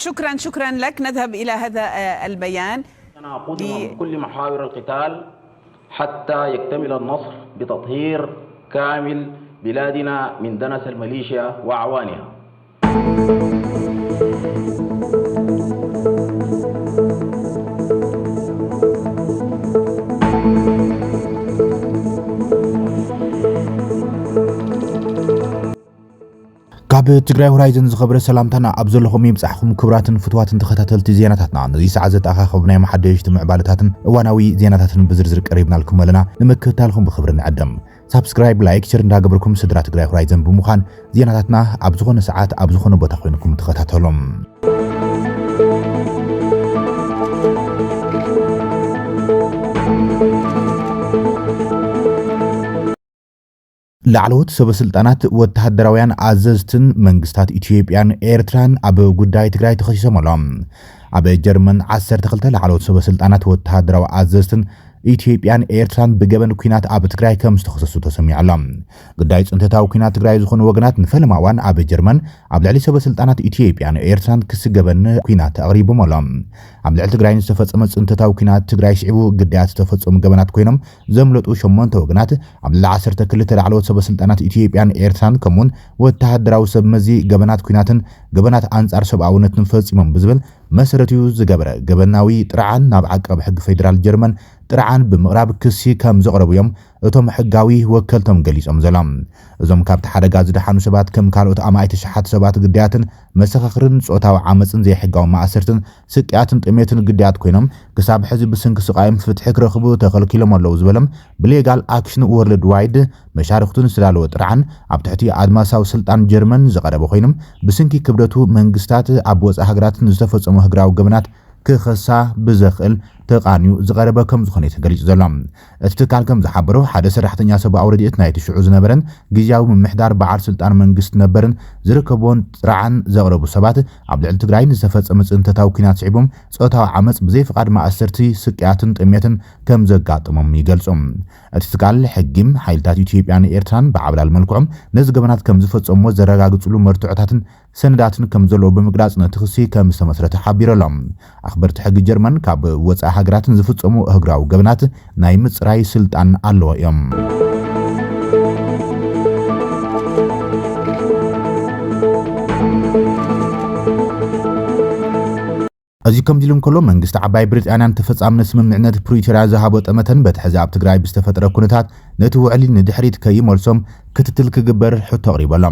شكرا، شكرا لك. نذهب إلى هذا، آه، البيان. قدم بكل محاور القتال حتى يكتمل النصر بتطهير كامل بلادنا من دنس الميليشيا وأعوانها. ካብ ትግራይ ሆራይዘን ዝኸበረ ሰላምታና ኣብ ዘለኹም ይብጻሕኩም ክቡራትን ፍትዋትን ተኸታተልቲ ዜናታትና። ነዚ ሰዓት ዘተኣኻኸቡ ናይ መሓደሽቲ ምዕባለታትን እዋናዊ ዜናታትን ብዝርዝር ቀሪብናልኩም ኣለና። ንምክትታልኩም ብኽብሪ ንዕድም። ሳብስክራይብ፣ ላይክ፣ ሸር እንዳገበርኩም ስድራ ትግራይ ሆራይዘን ብምዃን ዜናታትና ኣብ ዝኾነ ሰዓት ኣብ ዝኾነ ቦታ ኮይንኩም ተኸታተሎም። ላዕለዎት ሰበስልጣናት ወተሃደራውያን ኣዘዝትን መንግስታት ኢትዮጵያን ኤርትራን ኣብ ጉዳይ ትግራይ ተኸሲሶም ኣለዉ። ኣብ ጀርመን ዓሰርተ ክልተ ላዕለዎት ሰበስልጣናት ወተሃደራዊ ኣዘዝትን ኢትዮጵያን ኤርትራን ብገበን ኲናት ኣብ ትግራይ ከም ዝተኸሰሱ ተሰሚዑ ኣሎ። ጉዳይ ጽንተታዊ ኲናት ትግራይ ዝኾኑ ወገናት ንፈለማ እዋን ኣብ ጀርመን ኣብ ልዕሊ ሰበስልጣናት ኢትዮጵያን ኤርትራን ክሲ ገበን ኲናት ኣቕሪቦም ኣሎ። ኣብ ልዕሊ ትግራይ ንዝተፈጸመ ጽንተታዊ ኲናት ትግራይ ስዒቡ ግዳያት ዝተፈጸሙ ገበናት ኮይኖም ዘምለጡ ሸሞንተ ወገናት ኣብ ልዕሊ ዓሰርተ ክልተ ላዕለዎት ሰበስልጣናት ኢትዮጵያን ኤርትራን ከምኡውን ወተሃደራዊ ሰብ መዚ ገበናት ኲናትን ገበናት ኣንጻር ሰብኣውነትን ፈጺሞም ብዝብል መሰረት እዩ ዝገበረ ገበናዊ ጥርዓን ናብ ዓቃቢ ሕጊ ፌዴራል ጀርመን ጥርዓን ብምቕራብ ክሲ ከም ዘቕረቡ እዮም እቶም ሕጋዊ ወከልቶም ገሊጾም ዘለዉ። እዞም ካብቲ ሓደጋ ዝደሓኑ ሰባት ከም ካልኦት ኣማኢት ኣሽሓት ሰባት ግዳያትን መሰኻኽርን ጾታዊ ዓመጽን ዘይሕጋዊ ማእሰርትን ስቅያትን ጥሜትን ግዳያት ኮይኖም ክሳብ ሕዚ ብስንኪ ስቃዮም ፍትሒ ክረኽቡ ተኸልኪሎም ኣለዉ ዝበሎም ብሌጋል ኣክሽን ወርልድ ዋይድ መሻርክቱን ዝተዳለወ ጥርዓን ኣብ ትሕቲ ኣድማሳዊ ስልጣን ጀርመን ዝቐረበ ኮይኖም ብስንኪ ክብደቱ መንግስታት ኣብ ወፃኢ ሃገራትን ዝተፈጸሙ ህግራዊ ገበናት ክኸሳ ብዘኽእል ተቓንዩ ዝቐረበ ከም ዝኾነ እዩ ተገሊጹ ዘሎ። እቲ ትካል ከም ዝሓበሮ ሓደ ሰራሕተኛ ሰብኣዊ ረድኤት ናይቲ ሽዑ ዝነበረን ግዝያዊ ምምሕዳር በዓል ስልጣን መንግስቲ ነበርን ዝርከብዎን ጥርዓን ዘቕረቡ ሰባት ኣብ ልዕሊ ትግራይ ንዝተፈጸመ ጽንተታዊ ኲናት ስዒቦም ጾታዊ ዓመጽ ብዘይፍቓድ ማእሰርቲ ስቅያትን ጥሜትን ከም ዘጋጥሞም ይገልጹ። እቲ ትካል ሕጊም ሓይልታት ኢትዮጵያን ኤርትራን ብዓብላል መልክዖም ነዚ ገበናት ከም ዝፈጸምዎ ዘረጋግጽሉ መርትዖታትን ሰነዳትን ከም ዘለዎ ብምግላጽ ነቲ ክሲ ከም ዝተመስረተ ሓቢሩ ኣሎ። ኣኽበርቲ ሕጊ ጀርመን ካብ ወጻኢ ሃገራት ንዝፍጸሙ እህግራዊ ገበናት ናይ ምጽራይ ስልጣን ኣለዎ እዮም። እዚ ከምዚ ኢሉ እንከሎ መንግስቲ ዓባይ ብሪጣንያ ንተፈጻምነት ስምምዕነት ፕሪቶርያ ዝሃቦ ጠመተን በቲ ሕዚ ኣብ ትግራይ ብዝተፈጠረ ኩነታት ነቲ ውዕሊ ንድሕሪት ከይመልሶም ክትትል ክግበር ሕቶ ኣቕሪቡ ኣሎ።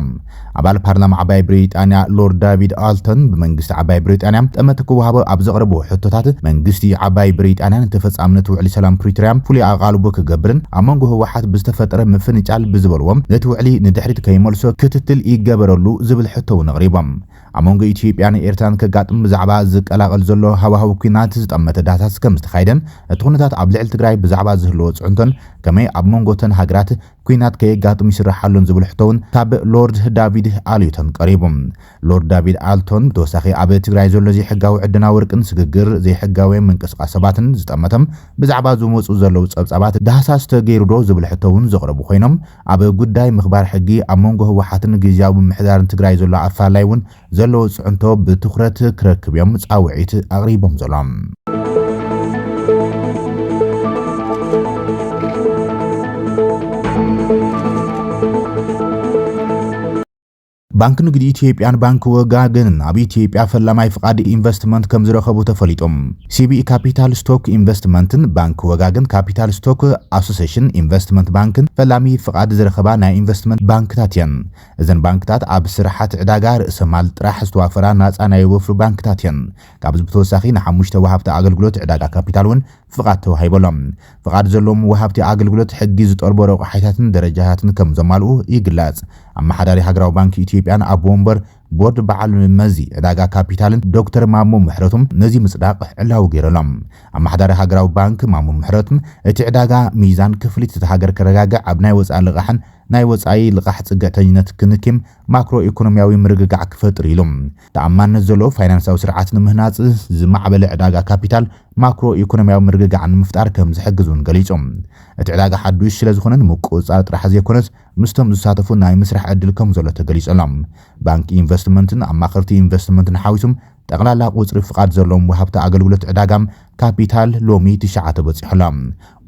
ኣባል ፓርላማ ዓባይ ብሪጣንያ ሎርድ ዳቪድ ኣልቶን ብመንግስቲ ዓባይ ብሪጣንያ ጠመተ ክወሃቦ ኣብ ዘቕረብዎ ሕቶታት መንግስቲ ዓባይ ብሪጣንያ ንተፈጻምነት ውዕሊ ሰላም ፕሪቶርያ ፍሉይ ኣቓልቦ ክገብርን ኣብ መንጎ ህወሓት ብዝተፈጠረ ምፍንጫል ብዝበልዎም ነቲ ውዕሊ ንድሕሪት ከይመልሶ ክትትል ይገበረሉ ዝብል ሕቶ እውን ኣቕሪቦም። ኣብ መንጎ ኢትዮጵያን ኤርትራን ከጋጥም ብዛዕባ ዝቀላቐል ዘሎ ሃዋህው ኲናት ዝጠመተ ዳህሳስ ከም ዝተኻየደን እቲ ኩነታት ኣብ ልዕሊ ትግራይ ብዛዕባ ዝህልዎ ፅዕንቶን ከመይ ኣብ መንጎ እተን ሃገራት ኲናት ከየጋጥም ይስራሕ ኣሎን ዝብል ሕቶ እውን ካብ ሎርድ ዳቪድ ኣልቶን ቀሪቡ። ሎርድ ዳቪድ ኣልቶን ብተወሳኺ ኣብ ትግራይ ዘሎ ዘይሕጋዊ ዕደና ወርቅን ስግግር ዘይሕጋዊ ምንቅስቃስ ሰባትን ዝጠመተም ብዛዕባ ዝመፁ ዘለዉ ፀብፃባት ዳህሳስ ተገይሩ ዶ ዝብል ሕቶ እውን ዘቕረቡ ኮይኖም ኣብ ጉዳይ ምኽባር ሕጊ ኣብ መንጎ ህወሓትን ግዝያዊ ምምሕዳርን ትግራይ ዘሎ ኣፈላላይ እውን ዘለዎ ፅዕንቶ ብትኹረት ክረክብ እዮም ፃውዒት ኣቕሪቦም ዘሎ። ባንክ ንግዲ ኢትዮጵያን ባንክ ወጋገንን ኣብ ኢትዮጵያ ፈላማይ ፍቓድ ኢንቨስትመንት ከም ዝረኸቡ ተፈሊጦም። ሲቢኢ ካፒታል ስቶክ ኢንቨስትመንትን ባንክ ወጋገን ካፒታል ስቶክ ኣሶሴሽን ኢንቨስትመንት ባንክን ፈላሚ ፍቓድ ዝረኸባ ናይ ኢንቨስትመንት ባንክታት እየን። እዘን ባንክታት ኣብ ስራሓት ዕዳጋ ርእሰ ማል ጥራሕ ዝተዋፈራ ናፃ ናይ ወፍሪ ባንክታት እየን። ካብዚ ብተወሳኺ ንሓሙሽተ ወሃብቲ ኣገልግሎት ዕዳጋ ካፒታል እውን ፍቓድ ተዋሂቦሎም። ፍቓድ ዘለዎም ወሃብቲ ኣገልግሎት ሕጊ ዝጠልቦ ረቑሓይታትን ደረጃታትን ከም ዘማልኡ ይግለጽ። ኣመሓዳሪ ሃገራዊ ባንክ ኢትዮጵያን ኣቦ ወንበር ቦርድ በዓል መዚ ዕዳጋ ካፒታልን ዶክተር ማሞ ምሕረቱም ነዚ ምጽዳቕ ዕላዊ ገይረሎም። ኣመሓዳሪ ሃገራዊ ባንክ ማሞ ምሕረቱም እቲ ዕዳጋ ሚዛን ክፍሊት እቲ ሃገር ከረጋግዕ ኣብ ናይ ወፃኢ ልቓሕን ናይ ወፃኢ ልቓሕ ፅግዕተኝነት ክንኪም ማክሮ ኢኮኖሚያዊ ምርግጋዕ ክፈጥር ኢሉ። ተኣማንነት ዘለዎ ፋይናንሳዊ ስርዓት ንምህናፅ ዝማዕበለ ዕዳጋ ካፒታል ማክሮ ኢኮኖሚያዊ ምርግጋዕ ንምፍጣር ከም ዝሕግዝ እውን ገሊጹ። እቲ ዕዳጋ ሓዱሽ ስለ ዝኾነ ንምቁፅፃር ጥራሕ ዘይኮነስ ምስቶም ዝሳተፉ ናይ ምስራሕ ዕድል ከም ዘሎ ተገሊጹ ኣሎ። ባንክ ኢንቨስትመንትን ኣማኸርቲ ኢንቨስትመንትን ሓዊሶም ጠቕላላ ቁጽሪ ፍቓድ ዘለዎም ወሃብቲ ኣገልግሎት ዕዳጋ ካፒታል ሎሚ ትሽዓተ በጺሑ ኣሎ።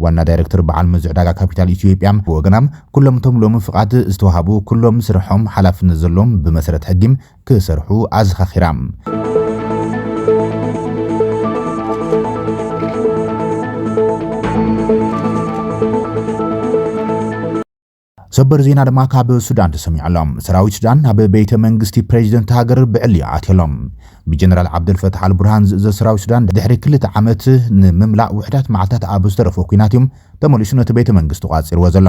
ዋና ዳይሬክተር በዓል መዚ ዕዳጋ ካፒታል ኢትዮጵያ ብወገና፣ ኩሎም እቶም ሎሚ ፍቓድ ዝተዋህቡ ኩሎም ስርሖም ሓላፍነት ዘለዎም ብመሰረት ሕጊ ክሰርሑ ኣዘኻኺራ። ሰበር ዜና ድማ ካብ ሱዳን ተሰሚዑ ኣሎ። ሰራዊት ሱዳን ናብ ቤተ መንግስቲ ፕሬዚደንት ሃገር ብዕሊ ኣትዩ ኣሎ። ብጀነራል ዓብደልፈታሕ ኣልቡርሃን ዝእዘዝ ሰራዊት ሱዳን ድሕሪ ክልተ ዓመት ንምምላእ ውሕዳት መዓልታት ኣብ ዝተረፎ ኲናት እዮም ተመሊሱ ነቲ ቤተ መንግስቲ ተቋጺርዎ ዘሎ።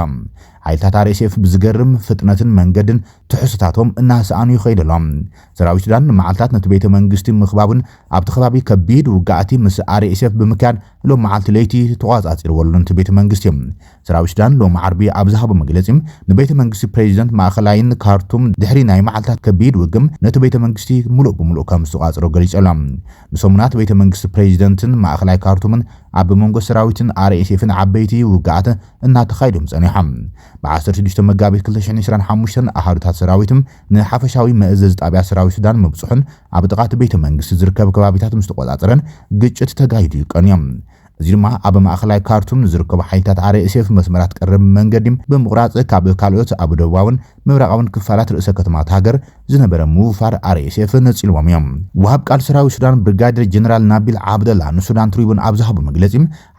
ሓይልታት ኣር ኤስ ኤፍ ብዝገርም ፍጥነትን መንገድን ትሕዝቶታቶም እናሰኣኑ ይኸይዱ ኣለዉ። ሰራዊት ሱዳን ንመዓልታት ነቲ ቤተ መንግስቲ ምኽባቡን ኣብቲ ከባቢ ከቢድ ውግኣት ምስ ኣር ኤስ ኤፍ ብምክያድ ሎም መዓልቲ ለይቲ ተቋጻጺርዎ ኣሎ ነቲ ቤተ መንግስቲ። ሰራዊት ሱዳን ሎም ዓርቢ ኣብ ዝሃቦ መግለጺ፣ ንቤተ መንግስቲ ፕሬዚደንት ማእኸላይን ካርቱም ድሕሪ ናይ መዓልታት ከቢድ ውግም ነቲ ቤተ መንግስቲ ሙሉእ ብሙሉእ ከም ዝተቋጽሮ ገሊጹ ኣሎ። ንሰሙናት ቤተ መንግስቲ ፕሬዚደንትን ማእኸላይ ካርቱምን ኣብ መንጎ ሰራዊትን ኣር ኤስ ኤፍን ዓበይቲ ውግኣት እናተኻየዶም ጸኒሖም። ብ ዓሰርተ ሽዱሽተ መጋቢት ክልተ ሽሕን ዕስራን ሓሙሽተን ኣሃዱታት ሰራዊትም ንሓፈሻዊ መእዘዚ ጣብያ ሰራዊት ሱዳን ምብጽሑን ኣብ ጥቓ እቲ ቤተ መንግስቲ ዝርከብ ከባቢታት ምስ ተቆጻጸረን ግጭት ተጋሂዱ እዩ ቀንዮም። እዚ ድማ ኣብ ማእኸላይ ካርቱም ንዝርከቡ ሓይልታት ኣር ኤስ ኤፍ መስመራት ቀረብ መንገዲ ብምቑራጽ ካብ ካልኦት ኣብ ደቡባውን ምብራቓውን ክፋላት ርእሰ ከተማት ሃገር ዝነበረ ምውፋር ኣር ኤስ ኤፍ ነጺልዎም እዮም። ወሃብ ቃል ሰራዊት ሱዳን ብርጋዴር ጀነራል ናቢል ዓብደላ ንሱዳን ትሪቡን ኣብ ዝሃቦ መግለጺ፣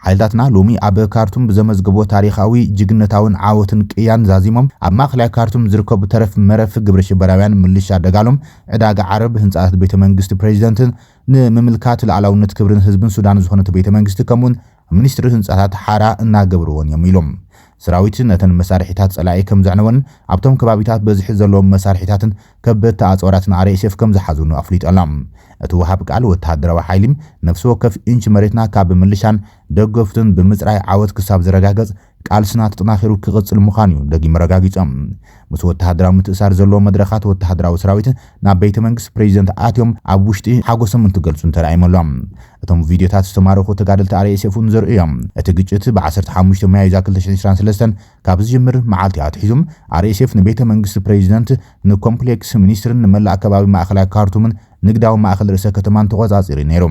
ሓይልታትና ሎሚ ኣብ ካርቱም ብዘመዝገቦ ታሪኻዊ ጅግነታውን ዓወትን ቅያን ዛዚሞም ኣብ ማእኸላይ ካርቱም ዝርከቡ ተረፍ መረፍ ግብረ ሽበራውያን ምልሻ ደጋሎም ዕዳጋ ዓረብ ህንፃታት ቤተ መንግስቲ ፕሬዚደንትን ንምምልካት ሉዓላውነት ክብርን ህዝብን ሱዳን ዝኾነ እቲ ቤተ መንግስቲ ከምኡውን ሚኒስትሪ ህንፃታት ሓራ እናገብርዎን እዮም ኢሎም። ሰራዊት ነተን መሳርሒታት ጸላኢ ከም ዘዕነወን ኣብቶም ከባቢታት በዝሒ ዘለዎም መሳርሒታትን ከበድቲ ኣፅዋራትን ኣር ኤስ ኤፍ ከም ዝሓዙን ኣፍሊጡ ኣሎ። እቲ ወሃብ ቃል ወተሃደራዊ ሓይሊ ነፍሲ ወከፍ ኢንች መሬትና ካብ ምልሻን ደገፍቱን ብምፅራይ ዓወት ክሳብ ዝረጋገጽ ቃልስና ተጠናኺሩ ክቕጽል ምዃኑ እዩ ደጊም ኣረጋጊጾም። ምስ ወተሃደራዊ ምትእሳር ዘለዎ መድረኻት ወተሃደራዊ ሰራዊት ናብ ቤተ መንግስቲ ፕሬዚደንት ኣትዮም ኣብ ውሽጢ ሓጎሶም እንትገልጹ እንተራእዮም ኣሎ። እቶም ቪድዮታት ዝተማረኹ ተጋደልቲ ኣር ኤስ ኤፍ እውን ዘርእዩ እዮም። እቲ ግጭት ብ ዓሰርተ ሓሙሽተ መያዝያ ክልተ ሽሕን ዕስራን ሰለስተን ካብ ዝጅምር መዓልቲ ኣትሒዙ ኣር ኤስ ኤፍ ንቤተ መንግስቲ ፕሬዚደንት፣ ንኮምፕሌክስ ሚኒስትርን ንመላእ ከባቢ ማእኸላይ ካርቱምን ንግዳዊ ማእኸል ርእሰ ከተማን ተቖጻጺሩ ነይሩ።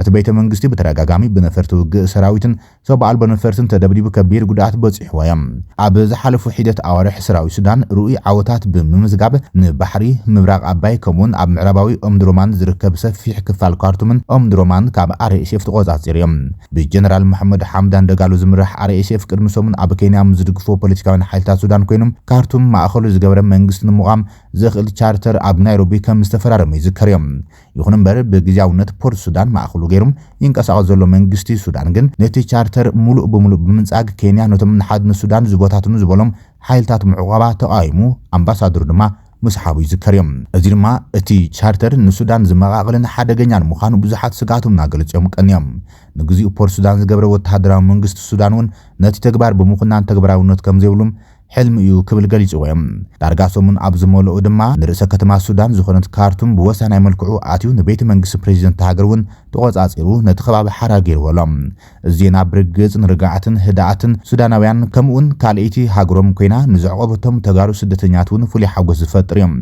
እቲ ቤተ መንግስቲ ብተደጋጋሚ ብነፈርቲ ውግእ ሰራዊትን ሰብ ኣልቦ ነፈርትን ተደብዲቡ ከቢድ ጉድኣት በጺሕዎ እዮም። ኣብ ዝሓለፉ ሒደት ኣዋርሕ ሰራዊት ሱዳን ርኡይ ዓወታት ብምምዝጋብ ንባሕሪ ምብራቕ ኣባይ ከምኡውን ኣብ ምዕራባዊ ኦምድሮማን ዝርከብ ሰፊሕ ክፋል ካርቱምን ኦምድሮማን ካብ ኣር ኤስ ኤፍ ተቖጻጺሩ እዮም። ብጀነራል መሐመድ ሓምዳን ደጋሎ ዝምራሕ ኣር ኤስ ኤፍ ቅድሚ ሰሙን ኣብ ኬንያ ምስ ዝድግፎ ፖለቲካውያን ሓይልታት ሱዳን ኮይኖም ካርቱም ማእኸሉ ዝገበረ መንግስቲ ንምቋም ዘኽእል ቻርተር ኣብ ናይሮቢ ከም ዝተፈራረሙ ይዝከር እዮም። ይኹን እምበር ብግዝያውነት ፖርት ሱዳን ማእኸሉ ገይሩ ይንቀሳቐስ ዘሎ መንግስቲ ሱዳን ግን ነቲ ቻርተር ሙሉእ ብሙሉእ ብምንጻግ ኬንያ ነቶም ንሓድነት ሱዳን ዝበታትኑ ዝበሎም ሓይልታት ምዕቋባ ተቓዊሙ ኣምባሳደሩ ድማ ምስሓቡ ይዝከር እዮም። እዚ ድማ እቲ ቻርተር ንሱዳን ዝመቓቕልን ሓደገኛን ምዃኑ ብዙሓት ስግኣቶም እናገለጹ እዮም ቀንዮም። ንግዚኡ ፖርት ሱዳን ዝገብረ ወተሃደራዊ መንግስቲ ሱዳን እውን ነቲ ተግባር ብምኹናን ተግባራውነት ከም ዘይብሉም ሕልሚ እዩ ክብል ገሊጽዎ እዮም። ዳርጋ ሰሙን ኣብ ዝመልኦ ድማ ንርእሰ ከተማ ሱዳን ዝኾነት ካርቱም ብወሳናይ መልክዑ ኣትዩ ንቤተ መንግስቲ ፕሬዚደንት ሃገር እውን ተቖጻጺሩ ነቲ ከባቢ ሓራ ገይርዎ ኣሎ። እዚ ዜና ብርግጽ ንርግኣትን ህድኣትን ሱዳናውያን ከምኡውን ካልኣይቲ ሃገሮም ኮይና ንዘዕቆበቶም ተጋሩ ስደተኛት እውን ፍሉይ ሓጎስ ዝፈጥር እዮም።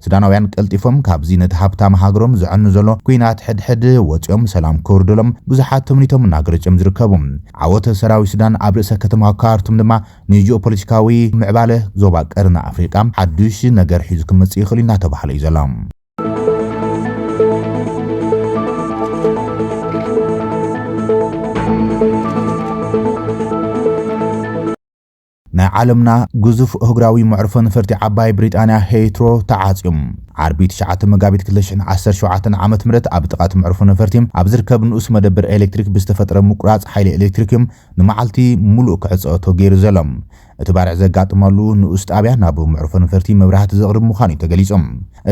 ሱዳናውያን ቀልጢፎም ካብዚ ነቲ ሃብታም ሃገሮም ዘዕኑ ዘሎ ኲናት ሕድሕድ ወጺኦም ሰላም ከውርደሎም ብዙሓት ትምኒቶም እናገለጹ እዮም ዝርከቡ። ዓወት ሰራዊት ሱዳን ኣብ ርእሰ ከተማ ካርቱም ድማ ንጂኦፖለቲካዊ ምዕባለ ዞባ ቀርኒ ኣፍሪቃ ሓዱሽ ነገር ሒዙ ክመጽእ ይኽእል እዩ እናተባህለ እዩ ዘሎ። ናይ ዓለምና ግዙፍ ኣህጉራዊ መዕርፎ ነፈርቲ ዓባይ ብሪጣንያ ሄትሮ ተዓጽዩ። ዓርቢ ትሽዓተ መጋቢት ክልተ ሽሕን ዓሰርተ ሸውዓተን ዓመተ ምህረት ኣብ ጥቓ እቲ መዕርፎ ነፈርቲ ኣብ ዝርከብ ንኡስ መደበር ኤሌክትሪክ ብዝተፈጥረ ምቁራጽ ሓይሊ ኤሌክትሪክ እዩ ንመዓልቲ ሙሉእ ክዕጸ ተገይሩ ዘሎ። እቲ ባርዕ ዘጋጥመሉ ንኡስ ጣብያ ናብ መዕርፎ ነፈርቲ መብራህቲ ዘቕርብ ምዃኑ እዩ ተገሊጹ።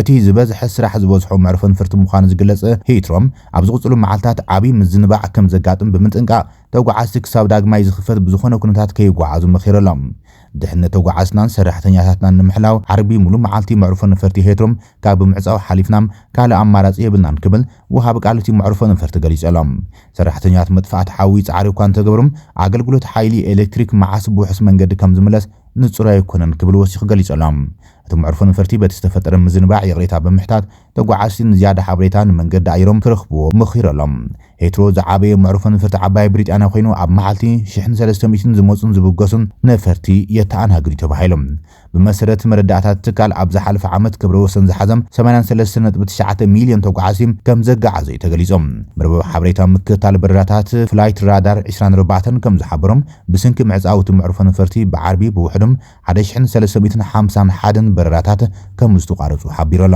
እቲ ዝበዝሐ ስራሕ ዝበዝሖ መዕርፎ ነፈርቲ ምዃኑ ዝግለጸ ሂትሮ፣ ኣብ ዝቕጽሉ መዓልታት ዓቢ ምዝንባዕ ከም ዘጋጥም ብምጥንቃቕ ተጓዓዝቲ ክሳብ ዳግማይ ዝኽፈት ብዝኾነ ኩነታት ከይጓዓዙ መኺሩ ኣሎ። ድሕነት ተጓዓዝትናን ሰራሕተኛታትናን ንምሕላው ዓርቢ ሙሉ መዓልቲ መዕርፎ ነፈርቲ ሄትሮ ካብ ምዕጻው ሓሊፍና ካልእ ኣማራጺ የብልናን ክብል ወሃቢ ቃል እቲ መዕርፎ ነፈርቲ ገሊጹ ኣሎ። ሰራሕተኛታት መጥፋእቲ ሓዊ ጻዕሪ እኳ እንተገበሩ ኣገልግሎት ሓይሊ ኤሌክትሪክ መዓስ ብውሑስ መንገዲ ከም ዝምለስ ንጹር ኣይኮነን ክብል ወሲኹ ገሊጹ ኣሎ። እቲ እቲ መዕርፎ ነፈርቲ በቲ ዝተፈጠረ ምዝንባዕ ይቕሬታ ብምሕታት፣ ተጓዓዝቲ ንዝያዳ ሓበሬታ ንመንገዲ ኣየሮም ክረኽብዎ ምኺረሎም። ሄትሮ ዝዓበየ መዕርፎ ነፈርቲ ዓባይ ብሪጣንያ ኮይኑ፣ ኣብ መዓልቲ ሽሕን ሰለስተ ሚእትን ዝመጹን ዝብገሱን ነፈርቲ የተኣናግድ እዩ ተባሂሉ። ብመሰረት መረዳእታት ትካል፣ ኣብ ዝሓለፈ ዓመት ክብረ ወሰን ዝሓዘም ሰማንያን ሰለስተ ነጥቢ ትሽዓተ ሚልዮን ተጓዓዝቲ ከም ዘጋዓዘ እዩ ተገሊጹ። መርበብ ሓበሬታ ምክትታል በረራታት ፍላይት ራዳር ዕስራን ኣርባዕተን ከም ዝሓበሮም፣ ብስንኪ ምዕጻው እቲ መዕርፎ ነፈርቲ ብዓርቢ ብውሕዶም ሓደ ሽሕን ሰለስተ ሚእትን ሓምሳን ሓደን በረራታት ከም ዝተቋረጹ ሓቢሩ ኣሎ።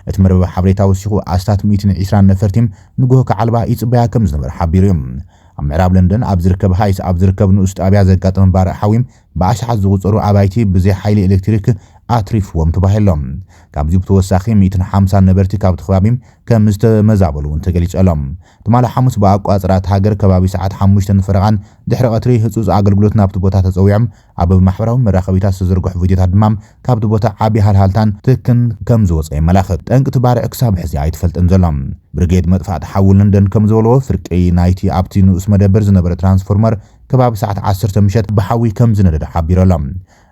እቲ መርበብ ሓበሬታ ወሲኹ፣ ኣስታት ሚእትን ዕስራን ነፈርቲ ንግሆ ክዓልባ ይጽበያ ከም ዝነበረ ሓቢሩ እዩ። ኣብ ምዕራብ ለንደን ኣብ ዝርከብ ሃይስ ኣብ ዝርከብ ንኡስ ጣብያ ዘጋጠመ ባርዕ ሓዊ ብኣሽሓት ዝቑጸሩ ኣባይቲ ብዘይ ሓይሊ ኤሌክትሪክ ኣትሪፍዎም ተባሂሎም። ካብዚ ብተወሳኺ ሚእትን ሓምሳን ነበርቲ ካብቲ ከባቢ ከም ዝተመዛበሉ እውን ተገሊጹ ኣሎ። ትማሊ ሓሙስ ብኣቋጽራ እቲ ሃገር ከባቢ ሰዓት ሓሙሽተ ፈረቓን ድሕሪ ቀትሪ ህጹጽ ኣገልግሎት ናብቲ ቦታ ተጸዊዖም ኣብ ማሕበራዊ መራኸቢታት ዝተዘርግሑ ቪድዮታት ድማ ካብቲ ቦታ ዓቢ ሃልሃልታን ትክን ከም ዝወጸ የመላኽት። ጠንቂ እቲ ባርዕ ክሳብ ሕዚ ኣይተፈልጠን ዘሎ። ብርጌድ መጥፋእቲ ሓዊ ለንደን ከም ዝበልዎ፣ ፍርቂ ናይቲ ኣብቲ ንኡስ መደበር ዝነበረ ትራንስፎርመር ከባቢ ሰዓት ዓሰርተ ምሸት ብሓዊ ከም ዝነደደ ሓቢሩ ኣሎ።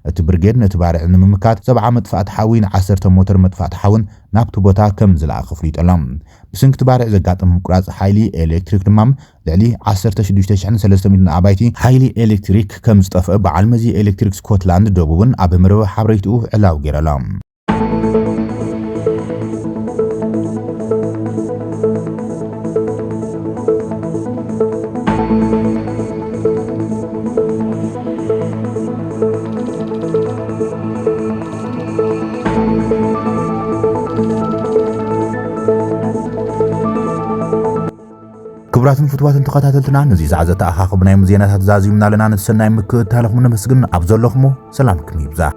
እቲ ብርጌድ ነቲ ባርዕ ንምምካት ሰብዓ መጥፋእቲ ሓዊ ንዓሰርተ ሞተር መጥፋእቲ ሓውን ናብቲ ቦታ ከም ዝለኣኸ ኣፍሊጡ ኣሎ። ብስንኪ እቲ ባርዕ ዘጋጠመ ምቁራጽ ሓይሊ ኤሌክትሪክ ድማ ልዕሊ ዓሰርተ ሽዱሽተ ሽሕን ሰለስተ ሚእትን ኣባይቲ ሓይሊ ኤሌክትሪክ ከም ዝጠፍአ በዓል መዚ ኤሌክትሪክ ስኮትላንድ ደቡብን ኣብ መርበብ ሓበሬትኡ ዕላዊ ገይሩ ኣሎ። ክቡራትን ፍትዋትን ተኸታተልትና፣ ነዚ ሰዓት ዘተኣኻኸብናዮም ዜናታት ዛዚምና ኣለና። ንሰናይ ምክትታልኹም ነመስግን። ኣብ ዘለኹሞ ሰላምኩም ይብዛሕ።